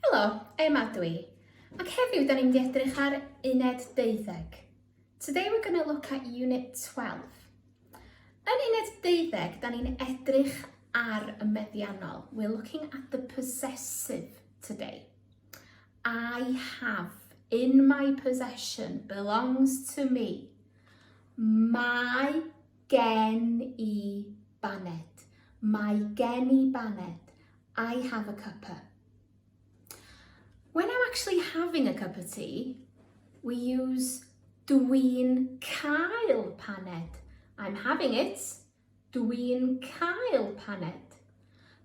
Helo, Emma dw i, ac heddiw da ni'n mynd i edrych ar uned deuddeg. Today we're going to look at unit 12. Yn uned deuddeg, da ni'n edrych ar y meddiannol. We're looking at the possessive today. I have, in my possession, belongs to me. Mae gen i baned. Mae gen i baned. I have a cuppa. When I'm actually having a cup of tea, we use dwi'n cael paned. I'm having it, dwi'n cael paned.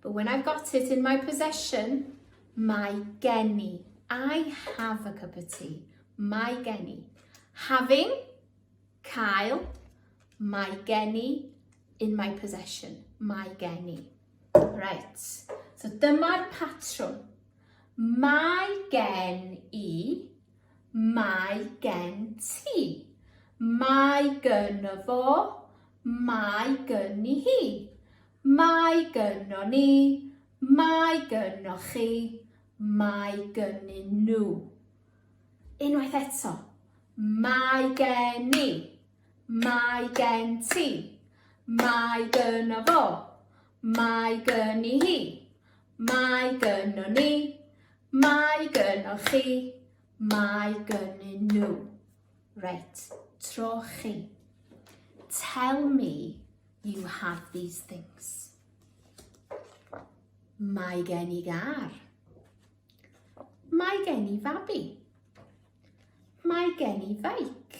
But when I've got it in my possession, mae gen i. I have a cup of tea. Mae gen i. Having, cael, mae gen i, in my possession. Mae gen i. Reit, so dyma'r patrwm. Mae gen i, mae gen ti. Mae gynno fo, mae gynni hi. Mae gynno ni, mae gynno chi, mae gynnyn nhw. Unwaith eto, mae gen i, Mae gen ti. Mae gynno fo. Mae gynni hi. Mae gynno ni. Mae gynno chi. Mae gynnyn nhw. Reit, tro chi. Tell me you have these things. Mae gen i gar. Mae gen i fabi. Mae gen i feic.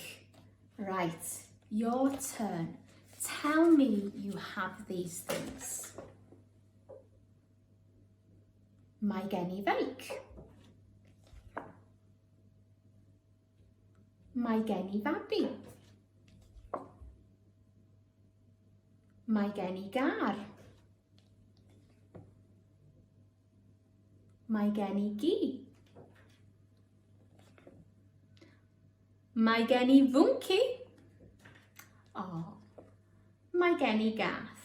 Right, your turn. Tell me you have these things. Mae gen i feic. Mae gen i fabi. Mae gen i gar. Mae gen i gi. Mae gen i fwnci. O, mae gen i gath.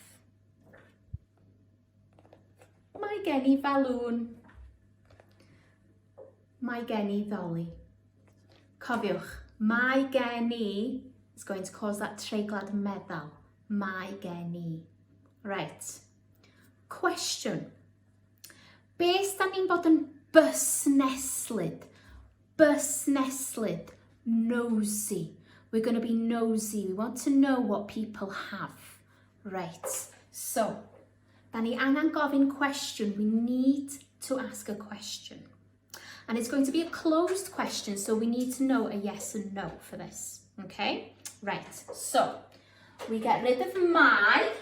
Mae gen i falŵn. Mae gen i ddoli. Cofiwch, mae gen i is going to cause that treiglad meddal. Mae gen i. Right. Cwestiwn. Be da ni'n bod yn busneslyd? Busneslyd. Nosy. We're going to be nosy. We want to know what people have. Right. So, da ni angen gofyn cwestiwn. We need to ask a question. And it's going to be a closed question, so we need to know a yes and no for this. Okay? Right. So, we get rid of my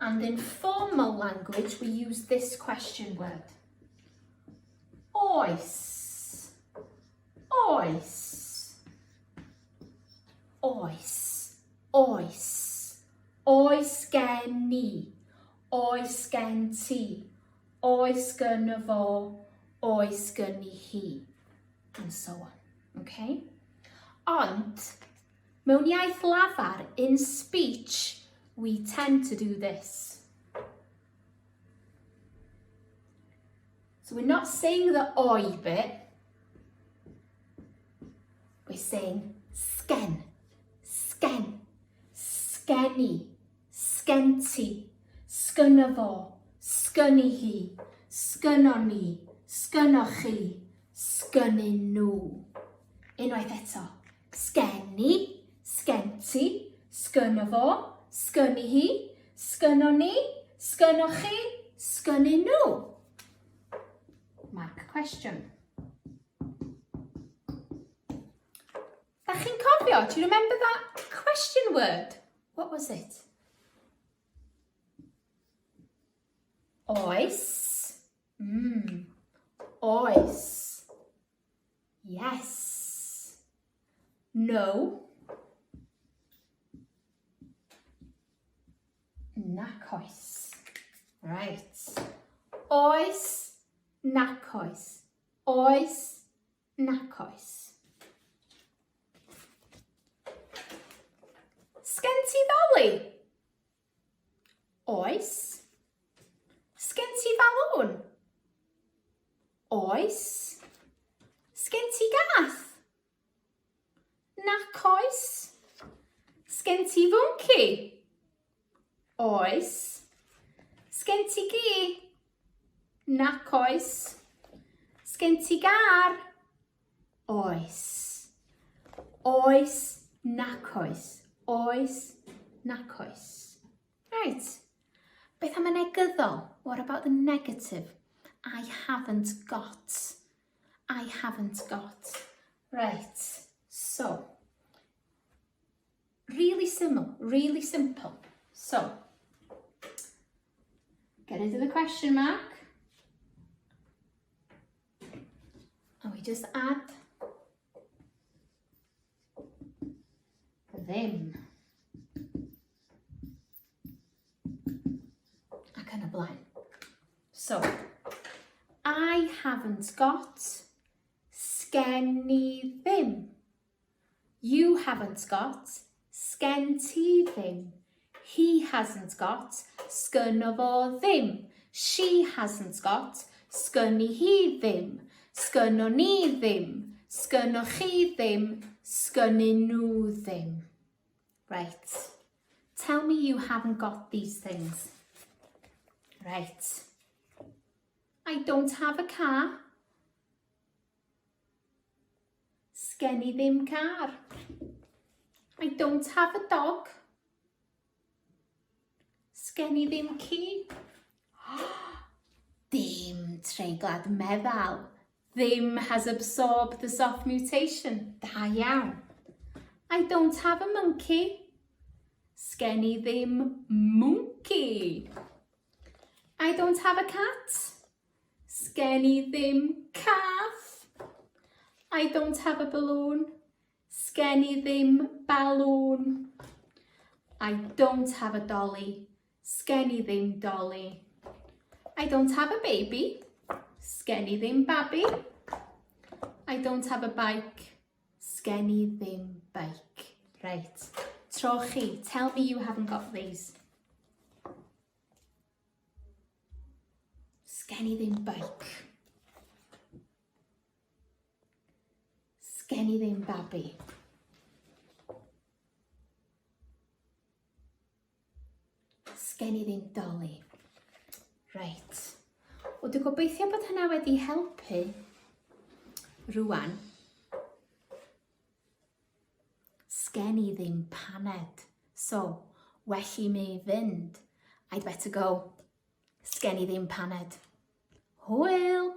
And in formal language, we use this question word. Oes. Oes. Oes. Oes. Oes gen ni. Oes gen ti. Oes gynno fo. Oes gynni hi. And so on. Okay? Ond, Mewn iaith lafar, in speech, we tend to do this. So we're not saying the oi bit, we're saying sgen, sgen, sgeni, sgenti, sgynno fo, sgynni hi, sgynno ni, sgynno chi, sgynnyn nhw. Unwaith eto. Sgen i, sgen ti, sgynno fo, sgynni hi, sgynno ni, sgynno chi, sgynnyn nhw. Mark question. Da chi'n cofio? Do you remember that question word? What was it? Oes. Mm. Oes. Yes. No. Nac oes. Right. Oes, nac oes. Oes, nac oes. Sgen ti ddoli? Oes. Sgen ti falŵn? Oes. Sgen ti gath? Nac oes. Sgen ti fwnci? Oes. Sgen ti gi? Nac oes. Sgen ti gar? Oes. Oes, nac oes. Oes, nac oes. Right. Beth am y negyddol? What about the negative? I haven't got. I haven't got. Right. So, really simple, really simple. So, get rid of the question mark. And we just add ddim. Ac yn y blaen. So, I haven't got, sgen i ddim. You haven't got, sgen ti ddim. He hasn't got, sgynno fo ddim. She hasn't got, sgynni hi ddim. Sgynno ni ddim. Sgynno chi ddim. Sgynnyn nhw ddim. Right. Tell me you haven't got these things. Right. I don't have a car. Sgen i ddim car. I don't have a dog. Sgen i ddim ci. Dim treiglad meddal. Ddim has absorbed the soft mutation. Da iawn. I don't have a monkey. Sgen i ddim monkey. I don't have a cat. Sgen i ddim cath. I don't have a balloon. Sgen i ddim balŵn. I don't have a dolly. Sgen i ddim dolly. I don't have a baby. Sgen i ddim babi. I don't have a bike. Sgen i ddim bike. Right. Tro chi. Tell me you haven't got these. Sgen i ddim bike. Sgen i ddim babi. Sgen i ddim doli. Reit. Wel, dwi'n gobeithio bod hynna wedi helpu rwan. Sgen i ddim paned. So, well i mi fynd. I'd better go. Sgen i ddim paned. Hwyl!